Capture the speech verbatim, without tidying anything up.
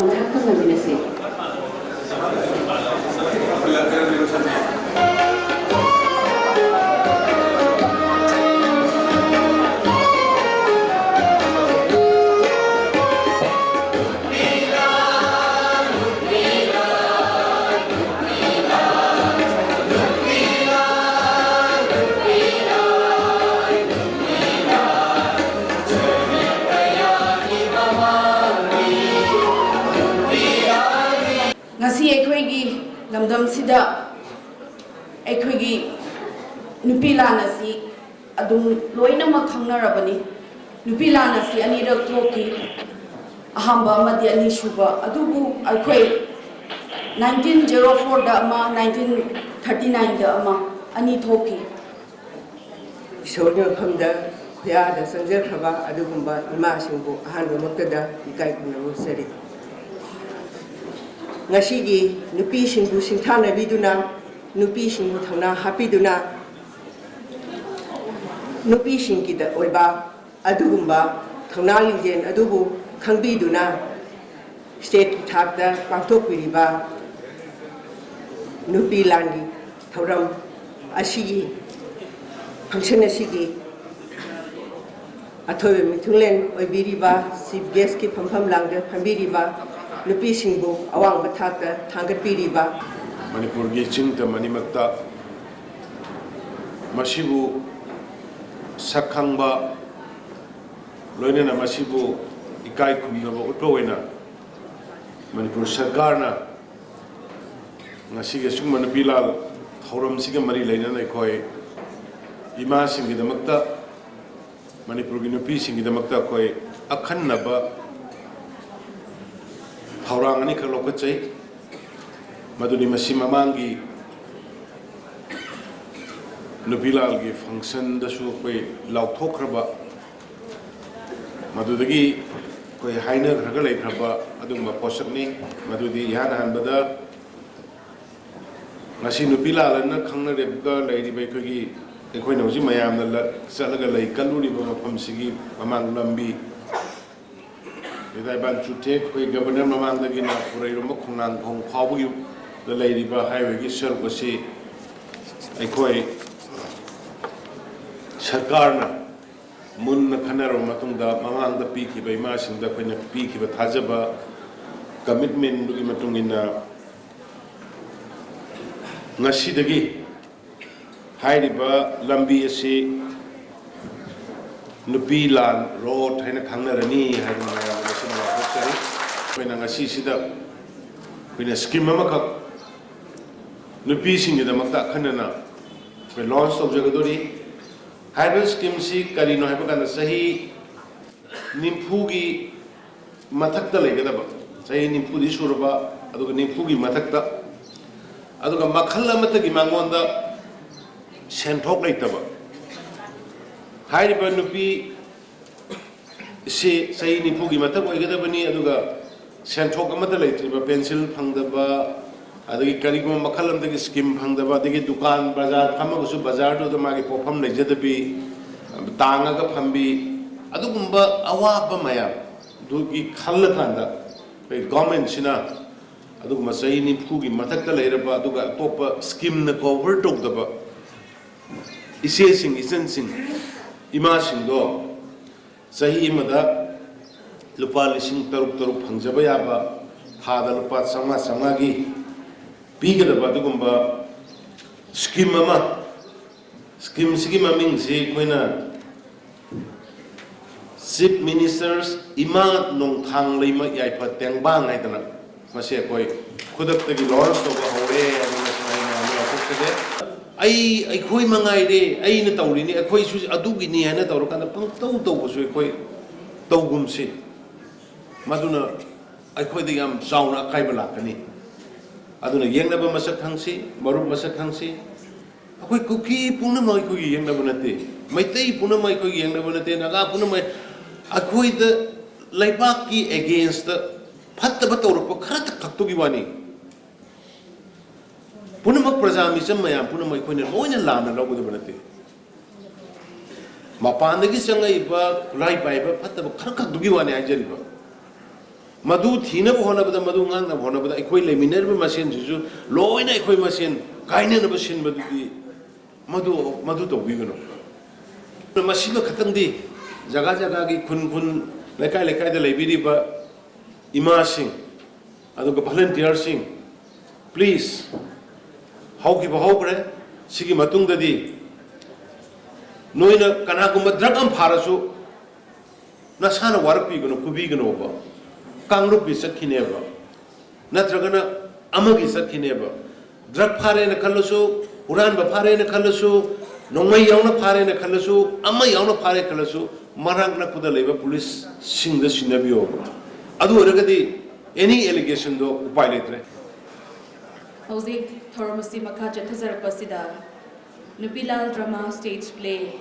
ꯉꯥꯏꯍꯥꯛꯇꯪ ꯉꯥꯏꯃꯤꯟꯅꯁꯤ꯫ ꯉꯁꯤ ꯑꯩꯈꯣꯏꯒꯤ ꯂꯝꯗꯝꯁꯤꯗ ꯑꯩꯈꯣꯏꯒꯤ ꯅꯨꯄꯤ ꯂꯥꯟ ꯑꯁꯤ ꯑꯗꯨꯝ ꯂꯣꯏꯅꯃꯛ ꯈꯪꯅꯔꯕꯅꯤ꯫ ꯅꯨꯄꯤ ꯂꯥꯟ ꯑꯁꯤ ꯑꯅꯤꯔꯛ ꯊꯣꯛꯈꯤ, ꯑꯍꯥꯟꯕ ꯑꯃꯗꯤ ꯑꯅꯤꯁꯨꯕ꯫ ꯑꯗꯨꯕꯨ ꯑꯩꯈꯣꯏ ꯅꯥꯏꯟꯇꯤꯟ ꯖꯦꯔꯣ ꯐꯣꯔꯗ ꯑꯃ, ꯅꯥꯏꯟꯇꯤꯟ ꯊꯥꯔꯇꯤ ꯅꯥꯏꯟꯗ ꯑꯃ, ꯑꯅꯤ ꯊꯣꯛꯈꯤ꯫ ꯏꯁꯣꯔꯒꯤ ꯃꯐꯝꯗ ꯈꯨꯌꯥꯗ ꯆꯪꯖꯈ꯭ꯔꯕ ꯑꯗꯨꯒꯨꯝꯕ ꯏꯃꯥꯁꯤꯡꯕꯨ ꯑꯍꯥꯟꯕꯃꯛꯇꯗ ꯏꯀꯥꯏ ꯈꯨꯝꯅꯕ ꯎꯠꯆꯔꯤ꯫ ꯉꯁꯤꯒꯤ ꯅꯨꯄꯤꯁꯤꯡꯕꯨ ꯁꯤꯡꯊꯥꯅꯕꯤꯗꯨꯅ, ꯅꯨꯄꯤꯁꯤꯡꯕꯨ ꯊꯧꯅꯥ ꯍꯥꯞꯄꯤꯗꯨꯅ, ꯅꯨꯄꯤꯁꯤꯡꯒꯤꯗ ꯑꯣꯏꯕ ꯑꯗꯨꯒꯨꯝꯕ ꯊꯧꯅꯥ ꯂꯤꯡꯖꯦꯜ ꯑꯗꯨꯕꯨ ꯈꯪꯕꯤꯗꯨꯅ, ꯁ꯭ꯇꯦꯠꯀꯤ ꯊꯥꯛꯇ ꯄꯥꯡꯊꯣꯛꯄꯤꯔꯤꯕ ꯅꯨꯄꯤ ꯂꯥꯟꯒꯤ ꯊꯧꯔꯝ ꯑꯁꯤꯒꯤ, ꯐꯪꯁꯟ ꯑꯁꯤꯒꯤ ꯑꯊꯣꯏꯕ ꯃꯤꯊꯨꯡꯂꯦꯟ ꯑꯣꯏꯕꯤꯔꯤꯕ, ꯆꯤꯐ ꯒꯦꯁꯀꯤ ꯐꯝꯐꯝ ꯂꯥꯡꯗ ꯐꯝꯕꯤꯔꯤꯕ ꯅꯨꯄꯤꯁꯤꯡꯕꯨ ꯑꯋꯥꯡꯕ ꯊꯥꯛꯇ ꯊꯥꯡꯒꯠꯄꯤꯔꯤꯕ, ꯃꯅꯤꯄꯨꯔꯒꯤ ꯆꯤꯡ ꯇꯝ ꯑꯅꯤꯃꯛꯇ ꯃꯁꯤꯕꯨ ꯁꯛ ꯈꯪꯕ, ꯂꯣꯏꯅꯅ ꯃꯁꯤꯕꯨ ꯏꯀꯥꯏ ꯈꯨꯝꯅꯕ ꯎꯠꯄ ꯑꯣꯏꯅ ꯃꯅꯤꯄꯨꯔ ꯁꯔꯀꯥꯔꯅ ꯉꯁꯤꯒꯤ ꯑꯁꯤꯒꯨꯝꯕ ꯅꯨꯄꯤ ꯂꯥꯟ ꯊꯧꯔꯝꯁꯤꯒ ꯃꯔꯤ ꯂꯩꯅꯅ ꯑꯩꯈꯣꯏ ꯏꯃꯥꯁꯤꯡꯒꯤꯗꯃꯛꯇ, ꯃꯅꯤꯄꯨꯔꯒꯤ ꯅꯨꯄꯤꯁꯤꯡꯒꯤꯗꯃꯛꯇ ꯑꯩꯈꯣꯏ ꯑꯈꯟꯅꯕ ꯊꯧꯔꯥꯡ ꯑꯅꯤꯈꯛ ꯂꯧꯈꯠꯆꯩ꯫ ꯃꯗꯨꯗꯤ ꯃꯁꯤ ꯃꯃꯥꯡꯒꯤ ꯅꯨꯄꯤ ꯂꯥꯟꯒꯤ ꯐꯪꯁꯟꯗꯁꯨ ꯑꯩꯈꯣꯏ ꯂꯥꯎꯊꯣꯛꯈ꯭ꯔꯕ, ꯃꯗꯨꯗꯒꯤ ꯑꯩꯈꯣꯏ ꯍꯥꯏꯅꯈ꯭ꯔꯒ ꯂꯩꯈ꯭ꯔꯕ ꯑꯗꯨꯒꯨꯝꯕ ꯄꯣꯠꯁꯛꯅꯤ꯫ ꯃꯗꯨꯗꯤ ꯏꯍꯥꯟ ꯍꯥꯟꯕꯗ ꯉꯁꯤ ꯅꯨꯄꯤ ꯂꯥꯜꯂꯅ ꯈꯪꯅꯔꯒ ꯂꯩꯔꯤꯕ ꯑꯩꯈꯣꯏꯒꯤ, ꯑꯩꯈꯣꯏꯅ ꯍꯧꯖꯤꯛ ꯃꯌꯥꯝꯅ ꯂ-, ꯆꯠꯂꯒ ꯂꯩ ꯀꯠꯂꯨꯔꯤꯕ ꯃꯐꯝꯁꯤꯒꯤ ꯃꯃꯥꯡ ꯂꯝꯕꯤ, ꯇꯥꯏꯕꯪ ꯆꯨꯊꯦꯛ ꯑꯩꯈꯣꯏ ꯒꯕꯔꯅꯔ ꯃꯃꯥꯡꯗꯒꯤꯅ ꯄꯨꯔꯩꯔꯣꯝꯕ ꯈꯣꯡꯅꯥꯡꯈꯣꯡ ꯐꯥꯎꯕꯒꯤ ꯂꯩꯔꯤꯕ ꯍꯥꯏꯋꯦꯒꯤ ꯁꯔꯨꯛ ꯑꯁꯤ ꯑꯩꯈꯣꯏ ꯁꯔꯀꯥꯔꯅ ꯃꯨꯟꯅ ꯈꯟꯅꯔꯕ ꯃꯇꯨꯡꯗ ꯃꯃꯥꯡꯗ ꯄꯤꯈꯤꯕ ꯏꯃꯥꯁꯤꯡꯗ ꯑꯩꯈꯣꯏꯅ ꯄꯤꯈꯤꯕ ꯊꯥꯖꯕ, ꯀꯃꯤꯠꯃꯦꯟꯗꯨꯒꯤ ꯃꯇꯨꯡ ꯏꯟꯅ ꯉꯁꯤꯗꯒꯤ ꯍꯥꯏꯔꯤꯕ ꯂꯝꯕꯤ ꯑꯁꯤ ꯅꯨꯄꯤ ꯂꯥꯟ ꯔꯣꯗ ꯍꯥꯏꯅ ꯈꯪꯅꯔꯅꯤ ꯍꯥꯏꯗꯅ ꯃꯌꯥꯝꯗ ꯉꯁꯤ ꯂꯥꯎꯊꯣꯛꯆꯔꯤ꯫ ꯑꯩꯈꯣꯏꯅ ꯉꯁꯤꯁꯤꯗ ꯑꯩꯈꯣꯏꯅ ꯁ꯭ꯀꯤꯝ ꯑꯃꯈꯛ ꯅꯨꯄꯤꯁꯤꯡꯒꯤꯗꯃꯛꯇ ꯑꯈꯟꯅꯅ ꯑꯩꯈꯣꯏ ꯂꯣꯟꯁ ꯇꯧꯖꯒꯗꯣꯔꯤ꯫ ꯍꯥꯏꯔꯤꯕ ꯁ꯭ꯀꯤꯝꯁꯤ ꯀꯔꯤꯅꯣ ꯍꯥꯏꯕ ꯀꯥꯟꯗ ꯆꯍꯤ ꯅꯤꯐꯨꯒꯤ ꯃꯊꯛꯇ ꯂꯩꯒꯗꯕ, ꯆꯍꯤ ꯅꯤꯐꯨꯗꯤ ꯁꯨꯔꯕ, ꯑꯗꯨꯒ ꯅꯤꯐꯨꯒꯤ ꯃꯊꯛꯇ, ꯑꯗꯨꯒ ꯃꯈꯜ ꯑꯃꯠꯇꯒꯤ ꯃꯉꯣꯟꯗ ꯁꯦꯟꯊꯣꯛ ꯂꯩꯇꯕ꯫ ꯍꯥꯏꯔꯤꯕ ꯅꯨꯄꯤ ꯁꯤ ꯆꯍꯤ ꯅꯤꯐꯨꯒꯤ ꯃꯊꯛ ꯑꯣꯏꯒꯗꯕꯅꯤ, ꯑꯗꯨꯒ ꯁꯦꯟꯊꯣꯛ ꯑꯃꯠꯇ ꯂꯩꯇ꯭ꯔꯤꯕ, ꯄꯦꯟꯁꯤꯜ ꯐꯪꯗꯕ, ꯑꯗꯒꯤ ꯀꯔꯤꯒꯨꯝꯕ ꯃꯈꯜ ꯑꯃꯗꯒꯤ ꯁ꯭ꯀꯤꯝ ꯐꯪꯗꯕ, ꯑꯗꯒꯤ ꯗꯨꯀꯥꯟ ꯕꯖꯥꯔ ꯐꯝꯃꯒꯁꯨ ꯕꯖꯥꯔꯗꯨꯗ ꯃꯥꯒꯤ ꯄꯣꯠꯐꯝ ꯂꯩꯖꯗꯕꯤ, ꯇꯥꯡꯉꯒ ꯐꯝꯕꯤ, ꯑꯗꯨꯒꯨꯝꯕ ꯑꯋꯥꯕ ꯃꯌꯥꯝꯗꯨꯒꯤ ꯈꯜꯂꯀꯥꯟꯗ ꯑꯩꯈꯣꯏ ꯒꯣꯔꯃꯦꯟꯁꯤꯅ ꯑꯗꯨꯒꯨꯝꯕ ꯆꯍꯤ ꯅꯤꯐꯨꯒꯤ ꯃꯊꯛꯇ ꯂꯩꯔꯕ, ꯑꯗꯨꯒ ꯑꯇꯣꯞꯄ ꯁ꯭ꯀꯤꯝꯅ ꯀꯣꯚꯔ ꯇꯧꯗꯕ ꯏꯆꯦꯁꯤꯡ, ꯏꯆꯟꯁꯤꯡ, ꯏꯃꯥꯁꯤꯡꯗꯣ ꯆꯍꯤ ꯑꯃꯗ ꯂꯨꯄꯥ ꯂꯤꯁꯤꯡ ꯇꯔꯨꯛ ꯇꯔꯨꯛ ꯐꯪꯖꯕ ꯌꯥꯕ, ꯊꯥꯗ ꯂꯨꯄꯥ ꯆꯥꯝꯃꯉꯥ ꯆꯥꯝꯃꯉꯥꯒꯤ ꯄꯤꯒꯗꯕ ꯑꯗꯨꯒꯨꯝꯕ ꯁ꯭ꯀꯤꯝ ꯑꯃ, ꯁ꯭ꯀꯤꯝꯁꯤꯒꯤ ꯃꯃꯤꯡꯁꯤ ꯑꯩꯈꯣꯏꯅ ꯆꯤꯐ ꯃꯤꯅꯤꯁꯇꯔꯁ ꯏꯃꯥ ꯅꯣꯡꯊꯥꯡ ꯂꯩꯃ ꯌꯥꯏꯐ ꯇꯦꯡꯕꯥꯡ ꯍꯥꯏꯗꯅ ꯃꯁꯤ ꯑꯩꯈꯣꯏ ꯈꯨꯗꯛꯇꯒꯤ ꯂꯣꯟꯁ ꯇꯧꯕ ꯍꯧꯔꯦ ꯍꯥꯏꯗꯅ ꯁꯨꯃꯥꯏꯅ ꯃꯌꯥꯝꯗ ꯂꯥꯎꯊꯣꯛꯆꯒꯦ꯫ ꯑꯩ, ꯑꯩꯈꯣꯏ ꯃꯉꯥꯏꯔꯦ, ꯑꯩꯅ ꯇꯧꯔꯤꯅꯤ, ꯑꯩꯈꯣꯏꯁꯨ ꯑꯗꯨꯒꯤꯅꯤ ꯍꯥꯏꯅ ꯇꯧꯔꯀꯥꯟꯗ ꯄꯪꯇꯧ ꯇꯧꯕꯁꯨ ꯑꯩꯈꯣꯏ ꯇꯧꯒꯨꯝꯁꯤ꯫ ꯃꯗꯨꯅ ꯑꯩꯈꯣꯏꯗ ꯌꯥꯝ ꯆꯥꯎꯅ ꯑꯀꯥꯏꯕ ꯂꯥꯛꯀꯅꯤ꯫ ꯑꯗꯨꯅ ꯌꯦꯛꯅꯕ ꯃꯁꯛ ꯈꯪꯁꯤ, ꯃꯔꯨꯞ ꯃꯁꯛ ꯈꯪꯁꯤ꯫ ꯑꯩꯈꯣꯏ ꯀꯨꯀꯤ ꯄꯨꯝꯅꯃꯛ ꯑꯩꯈꯣꯏꯒꯤ ꯌꯦꯛꯅꯕ ꯅꯠꯇꯦ, ꯃꯩꯇꯩ ꯄꯨꯝꯅꯃꯛ ꯑꯩꯈꯣꯏꯒꯤ ꯌꯦꯛꯅꯕ ꯅꯠꯇꯦ, ꯅꯥꯒꯥ ꯄꯨꯝꯅꯃꯛ꯫ ꯑꯩꯈꯣꯏꯗ ꯂꯩꯕꯥꯛꯀꯤ ꯑꯦꯒꯦꯟꯁꯇ ꯐꯠꯇꯕ ꯇꯧꯔꯛꯄ ꯈꯔꯇ ꯈꯛꯇꯨꯒꯤ ꯋꯥꯅꯤ꯫ ꯄꯨꯝꯅꯃꯛ ꯄ꯭ꯔꯖꯥ ꯃꯤꯆꯝ ꯃꯌꯥꯝ ꯄꯨꯝꯅꯃꯛ ꯑꯩꯈꯣꯏꯅ ꯂꯣꯏꯅ ꯂꯥꯟꯅ ꯂꯧꯒꯗꯕ ꯅꯠꯇꯦ꯫ ꯃꯄꯥꯟꯗꯒꯤ ꯆꯪꯉꯛꯏꯕ ꯈꯨꯠꯂꯥꯏ ꯄꯥꯏꯕ ꯐꯠꯇꯕ ꯈꯔ ꯈꯛꯇꯨꯒꯤ ꯋꯥꯅꯤ ꯍꯥꯏꯖꯔꯤꯕ꯫ ꯃꯗꯨ ꯊꯤꯅꯕ ꯍꯣꯠꯅꯕꯗ, ꯃꯗꯨ ꯉꯥꯛꯅꯕ ꯍꯣꯠꯅꯕꯗ ꯑꯩꯈꯣꯏ ꯂꯩꯃꯤꯟꯅꯔꯤꯕ ꯃꯁꯦꯟꯁꯤꯁꯨ ꯂꯣꯏꯅ ꯑꯩꯈꯣꯏ ꯃꯁꯦꯟ ꯀꯥꯏꯅꯅꯕ ꯁꯤꯟꯕꯗꯨꯗꯤ ꯃꯗꯨ, ꯃꯗꯨ ꯇꯧꯕꯤꯒꯅꯨ꯫ ꯃꯁꯤꯃ ꯈꯛꯇꯪꯗꯤ ꯖꯒꯥ ꯖꯒꯥꯒꯤ, ꯈꯨꯟ ꯈꯨꯟ, ꯂꯩꯀꯥꯏ ꯂꯩꯀꯥꯏꯗ ꯂꯩꯕꯤꯔꯤꯕ ꯏꯃꯥꯁꯤꯡ, ꯑꯗꯨꯒ ꯚꯣꯂꯨꯟꯇꯤꯌꯔꯁꯤꯡ, ꯄ꯭ꯂꯤꯖ, ꯍꯧꯈꯤꯕ ꯍꯧꯈ꯭ꯔꯦ꯫ ꯁꯤꯒꯤ ꯃꯇꯨꯡꯗꯗꯤ ꯅꯣꯏꯅ ꯀꯅꯥꯒꯨꯝꯕ ꯗ꯭ꯔꯒ ꯑꯃ ꯐꯥꯔꯁꯨ ꯅꯁꯥꯅ ꯋꯥꯔꯛꯄꯤꯒꯅꯨ, ꯐꯨꯕꯤꯒꯅꯣꯕ꯫ ꯀꯥꯡꯂꯨꯞꯀꯤ ꯆꯠꯈꯤꯅꯦꯕ, ꯅꯠꯇ꯭ꯔꯒꯅ ꯑꯃꯒꯤ ꯆꯠꯈꯤꯅꯦꯕ꯫ ꯗ꯭ꯔꯒ ꯐꯥꯔꯦꯅ ꯈꯜꯂꯁꯨ, ꯍꯨꯔꯥꯟꯕ ꯐꯥꯔꯦꯅ ꯈꯜꯂꯁꯨ, ꯅꯣꯡꯃꯩ ꯌꯥꯎꯅ ꯐꯥꯔꯦꯅ ꯈꯜꯂꯁꯨ, ꯑꯃ ꯌꯥꯎꯅ ꯐꯥꯔꯦ ꯈꯜꯂꯁꯨ, ꯃꯅꯥꯛ ꯅꯛꯄꯗ ꯂꯩꯕ ꯄꯨꯂꯤꯁꯁꯤꯡꯗ ꯁꯤꯟꯅꯕꯤꯌꯣꯕ꯫ ꯑꯗꯨ ꯑꯣꯏꯔꯒꯗꯤ ꯑꯦꯅꯤ ꯑꯦꯂꯤꯒꯦꯁꯟꯗꯣ ꯎꯄꯥꯏ ꯂꯩꯇ꯭ꯔꯦ꯫ ꯍꯧꯖꯤꯛ ꯊꯧꯔꯝ ꯑꯁꯤ ꯃꯈꯥ ꯆꯠꯊꯖꯔꯛꯄꯁꯤꯗ ꯅꯨꯄꯤꯂꯥꯜ ꯗ꯭ꯔꯃꯥ ꯁ꯭ꯇꯦꯖ ꯄ꯭ꯂꯦ